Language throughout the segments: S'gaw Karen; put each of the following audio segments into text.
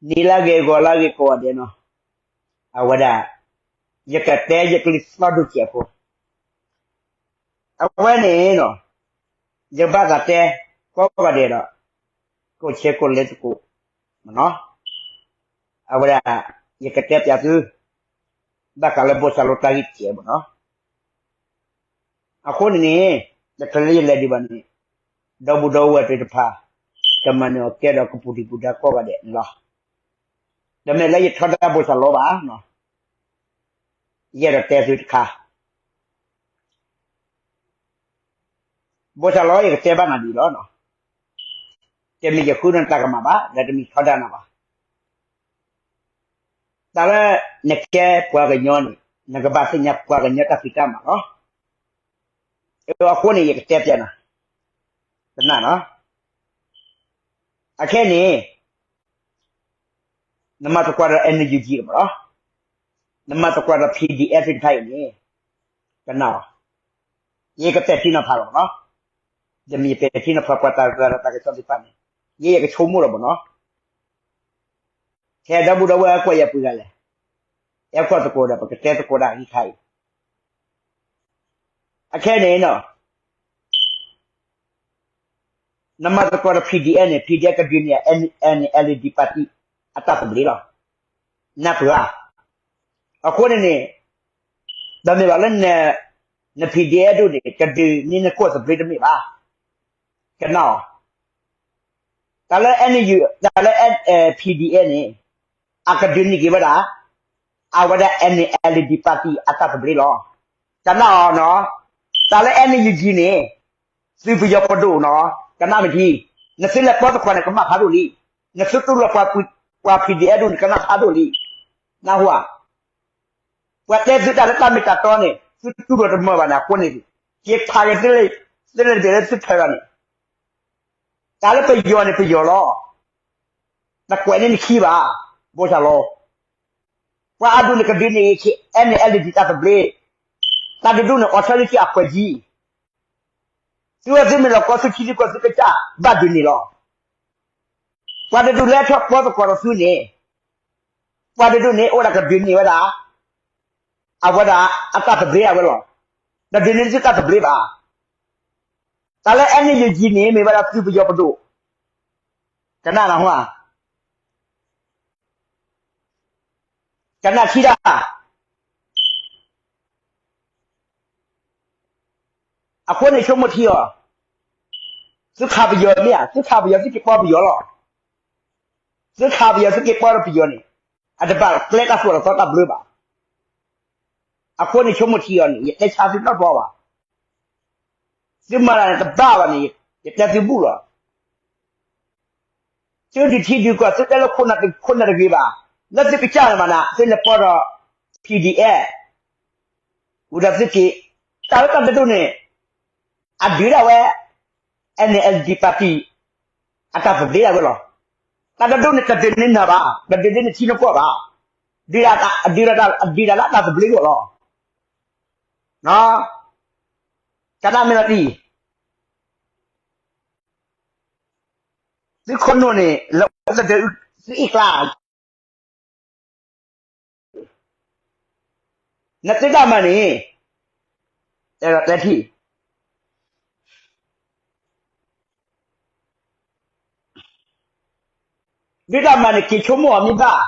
နံၤလၢဂ့ၤ ဂီၤလၢဂ့ၤ ကိးဂၤဒဲးနီၤ, အဝဲဒၣ် ယကတဲယကလုၢ်သီဒိၣ်စဲးဖိ, အဝဲန့ၣ်နီၤ, ယဘၣ်သးတဲ ကိးဂၤဒဲးဒီး ကိးဆဲးကိးလဲသကိးမနီၤ, အဝဲဒၣ် ယကတဲပၠးသု ဘၣ်ဃးလၢဘိၣ်စၢ်လိတၢ်ဂ့ၢ်ကဲးမနီၤ. အဃိန့ၣ်န့ၣ် တချုးလၢယလဲၤဒံးဘၣ်န့ၣ် ဒီပုၢ်ဒီဝဲၢ်သ့ၣ်တဖၣ် ကမၤနၢၤအီၤကဲဒီးကပူၤဒံးပူၤဒါကိးဂၤဒဲးန့ၣ်လီၤ. တမ့ၢ်လၢယထီဒါဘိၣ်စၢ်လိဘၣ်, ယအဲၣ်ဒိးတဲသုတခါ, ဘိၣ်စၢ်လိ ယကတဲဘၣ်နၤဒ်အံၤလီၤ. တမ့ၢ်ယဃုနတၢ်ကမၣ်ဘၣ်, ဒီးတမ့ၢ်ထီဒါနၤဘၣ်. တၢ်လၢနကဲပှၤကညီန့ၣ် နကဘၣ်သ့ၣ်ညါပှၤကညီတၢ်ဖံးတၢ်မၤလီၤ. အဃိန့ၣ် ယကတဲပၠးနၤ, တနၢ်နီၤ, အခဲန့ၣ် နမၤသကိးဒီး NUG မနီၤ, နမၤသကိးဒီး PDF သ့ၣ်တဖၣ်အံၤန့ၣ် ကနၣ်အီၤ, ယကပဲာ်ထံနီၤဖးလီၤမနီၤ, တမ့ၢ်ယပဲာ်ထံနီၤဖးပှၤတၢ်ဂၤဒီးတၢ်ကစီၣ်သ့ၣ်တဖၣ်န့ၣ်, ယဲယကဆိကမိၣ်လီၤမနီၤ. ခဲဒီပုၢ်ဒီဝဲၢ်ကွၢ်ယၤပှဲၤဂၤလဲၣ်, အဲၣ်ကွၢ်သကိးဒီးပကတဲသကိးတၢ်အဂ့ၢ်ခါအံၤ, အခဲန့ၣ်နီၤ နမၤသကိးဒီး PDF န့ၣ် PDF ကဒုးန့ၢ် NLD party အတၢ်သဘျ့လီၤ. နၢ်ပၢၢ်ဧါ. အဃိန့ၣ်န့ၣ် တမ့ၢ်ဘၣ်လၢ န PDF ဒိၣ်န့ၣ် ကဒုးန့ၢ်နကီၢ်သဘျ့တမ့ၢ်ဘၣ်. ကနၣ်အီၤ, တၢ်လၢ NUG တၢ်လၢ PDF န့ၣ် အကဒုးန့ၢ်က့ၤဝဲဒၣ် အဝဲဒၣ် NLD party အတၢ်သဘျ့လီၤ. ကနၣ်အီၤနီၤ, တၢ်လၢ NUG န့ၣ် သုပယီၤပဒိၣ်နီၤ, ကနၣ်မ့ၢ်ထံ, နသုလဲၤပီသခွါန့ၣ် ကမၣ်ဖးဒိၣ်လံ, နသုတူၢ်လိာ်ပှၤ ပှၤ PDF ဒိၣ်န့ၣ် ကနၣ်ဖးဒိၣ်လံ. နၢ်ဟူဧါ. ပှၤတဲသုတၢ်လၢတၢ်မ့ၢ်တၢ်တီန့ၣ် သုတူၢ်လိာ်တမၢဘၣ်န့ၣ် အဃိန့ၣ် က့ၤဖးက့ၤသုလၢ သုလၢတဘ့ၣ်လၢသုထၢဂၤန့ၣ် တၢ်လၢပယီၤန့ၣ်ပယီၤလီၤ. တကွဲးန့ၢ်နခံဘၣ်, ဘိၣ်စၢ်လီၤ. ပှၤအဒိၣ်န့ၣ်ကဒုးန့ၢ်က့ၤ NLD တၢ်သဘျ့, တၢ်တဒူၣ်န့ၣ် အီၣ်ထၢလၢက့ၤအပှဲၤကံ, သုဝဲသုမ့ၢ်လီၤကီသုထံသုကီၢ်သုကစၢ်ဘၣ်ဒုးန့ၢ်လီၤ. ပှၤတဒူၣ်လၢထီၣ်ပီသကိးဒီးသုန့ၣ်, ပှၤတဒူၣ်န့ၣ်အိၣ်ဒၣ်ကဒုးန့ၢ်ဝဲဒၣ် အဝဲဒၣ်အတၢ်သဘျ့အဝဲလီၤ. တဒုးန့ၢ်သုတၢ်သဘျ့ဘၣ်. တၢ်လၢ NUG န့ၣ် မ့ၢ်ဝဲဒၣ်သုပယီၤပဒိၣ်, ကနၣ်နၢ်ဟူဧါ. ကနၣ်ထံတၢ်, အဃိန့ၣ်ဆိကမိၣ်ထံအီၤ, သုခးပယီၤမ့ၢ်ဧါ, သုခးပယီၤသုက့ၤပီပယီၤလီၤ. သုခးပယီၤသုက့ၤပီဒီးပယီၤန့ၣ်, အတဘၣ်ကျဲတၢ်သိၣ်တၢ်သီတၢ်ဘျၢဘၣ်. အဃိန့ၣ်ဆိကမိၣ်ထံအီၤန့ၣ် ယတဲဆါသုနီတဘျီဘၣ်. သုမၤတၢ်န့ၣ်တဘၣ်ဘၣ်န့ၣ် ယတဲသုဘူၣ်လီၤ. သုဒုးထံဒုးကီၢ် သုတဲလၢခိၣ်နၢ်တဂ့ၤဘၣ်, လၢသုကစၢ်န့ၣ်မးနၤ သုလဲၤပီဒီး PDF ဝံၤဒီးသုက့ၤ, တၢ်လၢတၢ်တဒူၣ်န့ၣ် အဒုးဒၣ်ဝဲ NLD party အတၢ်သဘျ့ဒၣ်ဝဲလီၤ. တၢ်တဒူၣ်န့ၣ် တဒုးန့ၢ်နၤဘၣ်, တဒုးန့ၢ်နထံနကီၢ်ဘၣ်, ဒုးဒၣ်တၢ်, ဒုးဒၣ်တၢ်, ဒုးဒၣ်လၢအတၢ်သဘျ့အဂီၢ်လီၤ. ကနၣ်မ့ၢ်လီၤတံၢ်, သုခိၣ်နူာ်န့ၣ် လၢအသဒၢသုအ့ၣ်ကျါ နသုတၢ်မၤန့ၣ်, တဲထံၣ်, သုတၢ်မၤန့ၣ်က့ၤဆိကမိၣ်အီၤမ့ၢ်ဘၣ်,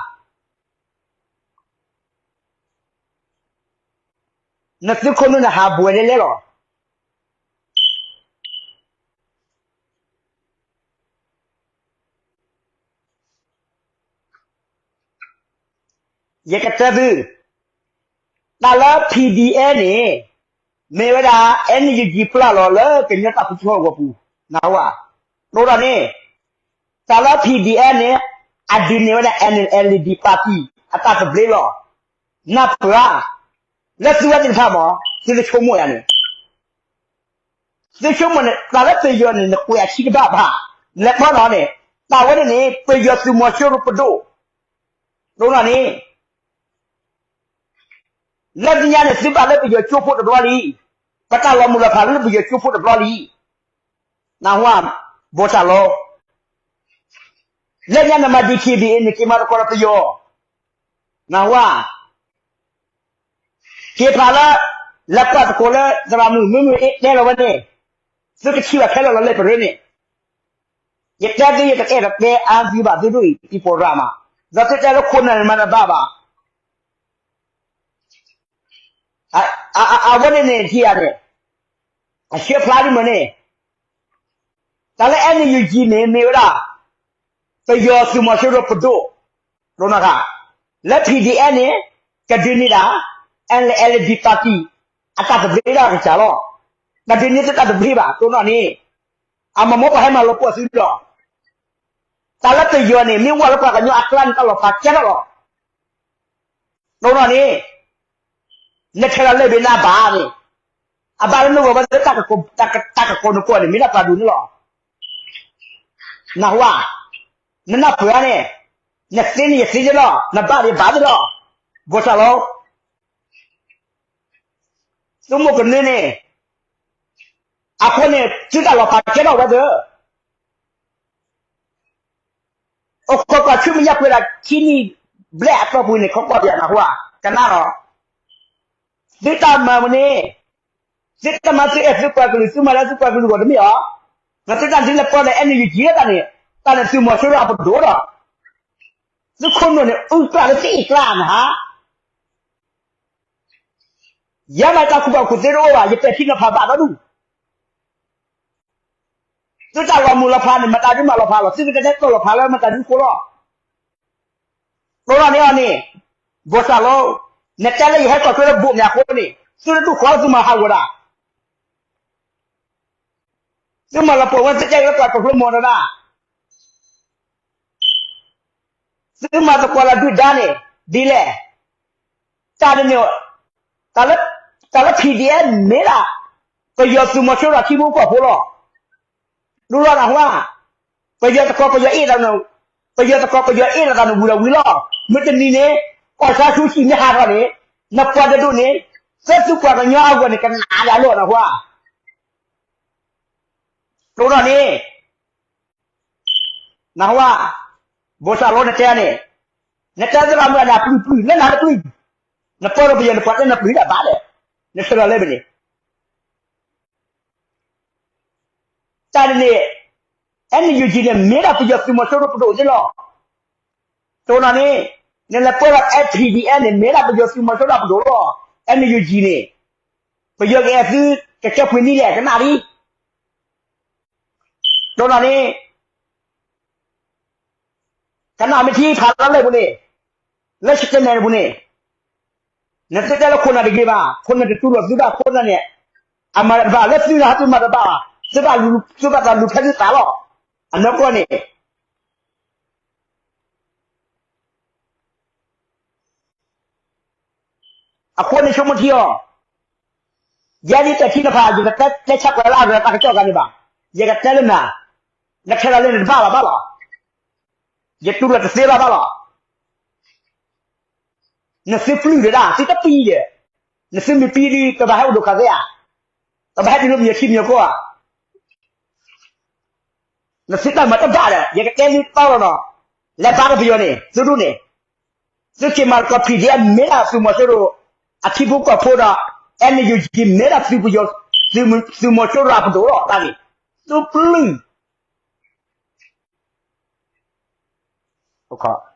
နသုခိၣ်နူာ်န့ၣ်ဟးဘှဲးလဲလဲလီၤ. ယကတဲသု, တၢ်လၢ PDF န့ၣ် မ့ၢ်ဝဲဒၣ် NUG ပျၢ်လီၤလၢကညီတၢ်ပၢဆှၢအဂီၢ်ပူၤ, နၢ်ဟူဧါ. ဒ်န့ၣ်, တၢ်လၢ PDF န့ၣ် အဒုးန့ၢ်ဝဲဒၣ် NLD party အတၢ်သဘျ့လီၤ. နၢ်ပၢၢ်ဧါ, လၢသုဝဲသ့ၣ်တဖၣ်မး သုတဆိကမိၣ်ယၤန့ၣ် သုဆိကမိၣ်န့ၣ် တၢ်လၢပယီၤန့ၣ် နကွဲးအခံတဘၣ်ဘၣ်, နလဲၤပီနီၤန့ၣ်, တၢ်ဝဲန့ၣ်န့ၣ် ပယီၤသုးမီၤစိရိၤပဒိၣ်, ဒ်န့ၣ်န့ၣ်, လၢညါန့ၣ် သုဘၣ်လၢပယီၤကၠိဖိတဘျီလံ, ပတၢ်လီၤမုၢ်လီၤဖးလၢပယီၤကၠိဖိတဘျီလံ, နၢ်ဟူဧါ, ဘိၣ်စၢ်လီၤ. လၢညါနမၤ D K B A န့ၣ် က့ၤမၤသကိးဒီးပယီၤ, နၢ်ဟူဧါ, က့ၤဖးလၢ လဲၤကွၢ်သကိးလၢသရၣ်မုၣ် မ့မ့ၢ်အ့ၣ်တဲလီၤဝဲန့ၣ်, သုကထံၣ်ဘၣ်ခဲလၢာ်လီၤလၢပရၢန့ၣ်, ယတဲသု ယတအဲၣ်ဒိးတဲအါသုဘၣ်သုဒ်အံၤ ပံၤပိာ်ရၣ်မး, ဒီးသုတဲလၢခိၣ်နၢ်န့ၣ်မၤတဘၣ်ဘၣ် အဝဲန့ၣ်န့ၣ် ထံၣ်ယၤန့ၣ်, အဆှၢဖျါဒ်မ့ၢ်န့ၣ်, တၢ်လၢ N U G န့ၣ် မ့ၢ်ဝဲဒၣ် ပယီၤသုးမီၤစိရိၤပဒိၣ်, တိၢ်နီၣ်ဃာ်, လၢ P D F န့ၣ် ကဒုးန့ၢ်ဒၣ် N L D party အတၢ်သဘျ့ဒၣ်ကစၢ်လီၤ, တၢ်ဒုးန့ၢ်သုတၢ်သဘျ့ဘၣ် တိၢ်နီၣ်န့ၣ်, အမ့ၢ်မိၢ်ပှၢ်ဟဲမၤလီၤပှီၢ်သုလီၤ, တၢ်လၢပယီၤန့ၣ် မ့ၢ်ဝဲလၢပှၤကညီအကျါန့ၣ် တၢ်လီၤဖးကဲထီၣ်လီၤ တိၢ်နီၣ်န့ၣ်, နထဲလီၤလၢဘ့ၣ်နဘၣ်န့ၣ်, အဘၣ်လၢနဂီၢ်ဝဲလၢ တၢ်ကကိးနကိးန့ၣ် မ့ၢ်ဒၣ်ပှၤဒိၣ်န့ၣ်လီၤ, နၢ်ဟူဧါ, နနၢ်ပၢၢ်ဧါန့ၣ်, နသ့န့ၣ်ယသ့န့ၣ်လီၤ နဘၣ်န့ၣ်ဘၣ်န့ၣ်လီၤ, ဘိၣ်စၢ်လီၤ သုမိၢ်ကနၢန့ၣ်, အဃိန့ၣ် သုတၢ်လီၤဖးကဲထီၣ်ဝဲသၢ, အိၣ်ခိးကွၢ်ဆူမဲာ်ညါပှဲၤဒၣ်ခံနံၣ်ဘျဲၣ်အတီၢ်ပူၤန့ၣ် ခိးကွၢ်ပၠးနၢ်ဟူဧါ, ကနၣ်လီၤ, သုတၢ်မၤမနုၤန့ၣ်, သုတၢ်မၤသုအဲၣ်သုပှၤကလုာ် သုမၤလၢသုပှၤကလုာ်အဂီၢ်တမ့ၢ်ဧါ, နသုတၢ်ဒ်လဲၣ်ပီၢ်ဒီး N U G လၢတၢ်န့ၣ်, တၢ်န့ၣ်သုးမီၤစိရိၤအပဒိၣ်ဒီး, သုခိၣ်နူာ်န့ၣ် အုၣ်ကျၢ်လၢသ့ၣ်အကျါနဟါ ယမၤတၢ်ကူၣ်ဘၣ်ကူၣ်သ့တအိၣ်ဘၣ် ယပဲာ်ထံနီၤဖးဘၣ်ဒီဒူၣ်, သုတၢ်လီၤမုၢ်လီၤဖးန့ၣ် မတၤဒုမၤလီၤဖးလီၤ သုကတဲတဲတီၢ်လီၤဖးလၢမတၤဒုဃိလီၤ, တိၢ်နီၣ်န့ၣ်အီၤန့ၣ်, ဘိၣ်စၢ်လီၤ, နတဲလၢယဟဲကီၢ်ချၢလၢဘိးမၠးအဃိန့ၣ် သုတဒူၣ်ဃီသုမၤဟးဂီၤဒၣ် သုမၤလီၤပှီၢ်ဝဲ သုတဲလၢပှၤကဖျိမီၤတဒၣ်, သုမၤသကိးလၢဒုၣ်ဒါန့ၣ် ဒ်လဲၣ်, တၢ်န့ၣ်, တၢ်လၢ P D F မ့ၢ်ဒၣ် ပယီၤသုးမီၤစိရိၤထံဖိကီၢ်ဖိလီၤ, ဒူလီၤနၢ်ဟူဧါ, ပယီၤသကိးပယီၤအ့ၣ်, ပယီၤသကိးပယီၤအ့ၣ်လိာ်သးန့ၣ်ဝံၤဒီးဝံၤလီၤ, မုၢ်တနံၤန့ၣ်, ကီၢ်ဆါဆူဆံၣ်မ့ၢ်ဟးထီၣ်န့ၣ်, နပှၤတဒူၣ်န့ၣ်, သၢသုပှၤကညီအဂီၢ်န့ၣ် ကနးဒၣ်လီၤနၢ်ဟူဧါ, တိၢ်နီၣ်န့ၣ် နၢ်ဟူဧါ, ဘိၣ်စၢ်လီၤနတဲန့ၣ်, နတဲသရၣ်မုၣ်အနၢ်ပျုၢ်ပျုၢ် လၢနၤတပျုၢ်, နပၢၢ်ဒီးပယီၤနပှၤတဲနပျုၢ်ဒၣ်ဘၣ်လဲၣ်, နဆၢလီၤလၢဘၣ်န့ၣ်, တၢ်န့ၣ်န့ၣ်, N U G န့ၣ် မ့ၢ်ဒၣ်ပယီၤသုးမီၤစိရိၤပဒိၣ်သ့လီၤ, တိၢ်နီၣ်န့ၣ်, နလဲၤပၢၢ်ဒီး F P D F န့ၣ် မ့ၢ်ဒၣ်ပယီၤသုးမီၤစိရိၤအပဒိၣ်လီၤ, N U G န့ၣ်, ပယီၤကအဲၣ်သု, ကကဲပှ့ၤနံၣ်လဲၣ် ကနၣ်ဒံး, တိၢ်နီၣ်န့ၣ် ကနၣ်မ့ၢ်ထံဖးလၢလၢပူၤန့ၣ်, လၢ statement ပူၤန့ၣ်, နသုတဲလၢခိၣ်နၢ်တဂ့ၤဘၣ်, ခိၣ်နၢ်တတူၢ်လိာ်သုဘၣ်, ခိၣ်နၢ်န့ၣ်, အမၤတဘၣ်လၢသုနၢ်ဟူသုမၤတဘၣ်, သုဘၣ်သးလူၤဖဲသုသးလီၤ, အနီၢ်ကီၢ်န့ၣ် အဃိန့ၣ်ဆိကမိၣ်ထံအီၤ, ယဲဒ်တဲထံနဖး ယကတဲဆၢကွဲးလၢအရၢတၢ်ကစီၣ်ဂၤန့ၣ်ဘၣ်, ယကတဲလၢနၤ, နထဲလီၤလၢနတဘၣ်ဘၣ်ဘၣ်လီၤ, ယတူၢ်လိာ်တသ့ဘၣ်ဘၣ်လီၤ, နသုပျုၢ်ဒၣ် သုတပံၤဒီး, နသုမ့ၢ်ပံၤဒ် ပဘၣ်ဟဲအိၣ်ဒိၣ်ခါသ့ဧါ, ပဘၣ်ဟဲဒုးလၢပယီၤထံပယီၤကီၢ်ဧါ နသုတၢ်မၤတဘၣ်ဒီး ယကတဲသုတီလီၤနီၤ, လဲၤဘါဒီးပယီၤန့ၣ် သုဒူၣ်န့ၣ်, သုက့ၤမၤသကိး P D F မ့ၢ်ဒၣ်သုးမီၤစိရိၤ အထံဖိကီၢ်ဖိဒီး N U G မ့ၢ်ဒၣ်သုးပယီၤ, သုးမီၤစိရိၤအပဒိၣ်လီၤတၢ်န့ၣ်, သုပျုၢ်